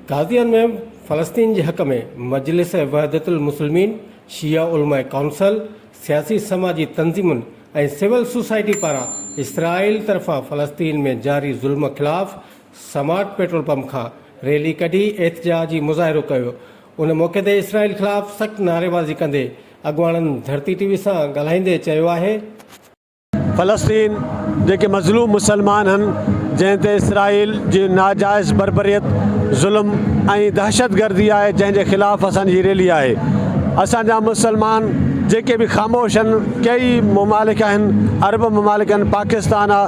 قاضين ۾ فلسطين جي حق ۾ مجلس وحدت المسلمين، شيعه علماء ڪائونسل، سياسي سماجي تنظيمن ۽ سول سوسائٽي پاران اسرائيل طرفان فلسطين ۾ جاري ظلم خلاف سمارٽ پيٽرول پمپ کان ريلي ڪڍي احتجاجي مظاهرو ڪيو. ان موقعي تي اسرائيل خلاف سخت نعريبازي ڪندي اڳواڻن ڌرتي ٽي وي سان ڳالهائيندي چيو آهي. فلسطين جيڪي مظلوم مسلمان هن جنهن تي اسرائيل جي ناجائز بربريت ظلم ۽ دهشتگردي آهي جنهن جي خلاف اسان جي ريلي آهي اسان جا مسلمان جيڪي به خاموش هن ڪيئي ممالڪ آهن عرب ممالڪ آهن پاڪستان آ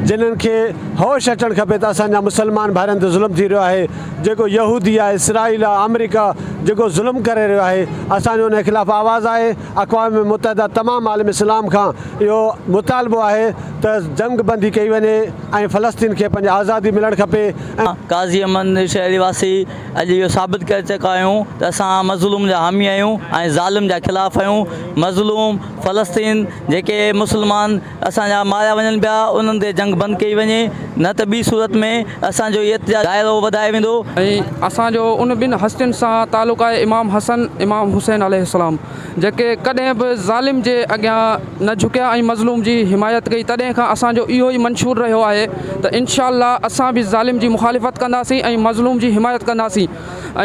جنھن کي هوش اچڻ کپي ته اسان جا مسلمان ڀائرن تي ظلم ٿي رهيو آهي جيڪو يهودي آ اسرائيل آ آمريڪا جيڪو ظلم ڪري رهيو آهي اسان جو ان خلاف آواز آهي اقوام متحده تمام عالم اسلام کان اهو مطالبو آهي ته جنگ بندي ڪئي وڃي ۽ فلسطين کي پنهنجي آزادي ملڻ کپي ۽. قاضي احمد شهري واسي اڄ اهو ثابت ڪري چڪا آهيون ته اسان مظلوم جا حامي آهيون ۽ ظالم جا خلاف آهيون مظلوم فلسطين جيڪي مسلمان اسان جا ماريا وڃن پيا انهن تي جنگ بند ڪئي وڃي نه ته ٻي صورت ۾ اسان جو احتجاج دائرو وڌايو ويندو. ۽ اسان جو ان ٻن هستين سان تعلق آهي امام حسن امام حسين عليه السلام. جيڪي ڪڏهن به ظالم جي اڳيان نه جهڪيا ۽ مظلوم جي حمايت ڪئي تڏهن کان اسان جو اهو ئي منشور رهيو آهي ته انشاء الله اسان به ظالم جي مخالفت ڪنداسين ۽ مظلوم جي حمايت ڪنداسين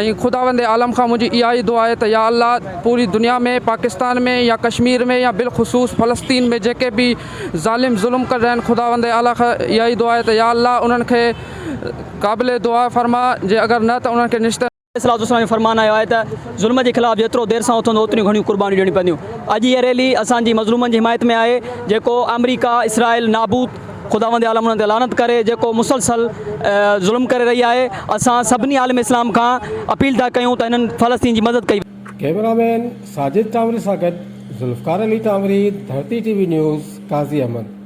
۽ خداوند عالم کان منهنجي اها ئي دعا آهي ته يا الله پوري دنيا ۾ پاڪستان ۾ يا ڪشمير ۾ يا بالخصوص فلسطين ۾ جيڪي به ظالم ظلم ڪري رهيا آهن خداوند اعليٰ کان اها ئي دعا آهي ته يا الله انهن کي قابل دعا فرما جي اگر نه ته انهن کي نشتر عليه الصلوة والسلام جو فرمان آيو آهي ته ظلم جي خلاف جيترو دير سان اٿندو اوتريون گهڻيون قربانيون ڏيڻيون پونديون. اڄ هيء ريلي اسان جي مظلومن جي حمايت ۾ آهي جيڪو آمريڪا اسرائيل نابود خداوند عالم انهن تي لعنت ڪري جيڪو مسلسل ظلم ڪري رهي آهي اسان سڀني عالم اسلام کان اپيل ٿا ڪيون ته هنن فلسطين جي مدد ڪئي وڃي. ڪئميرا مين ساجد ٽانوري سان گڏ Zulfiqar Ali Tanwari, Dharti T V news, Qazi Ahmed.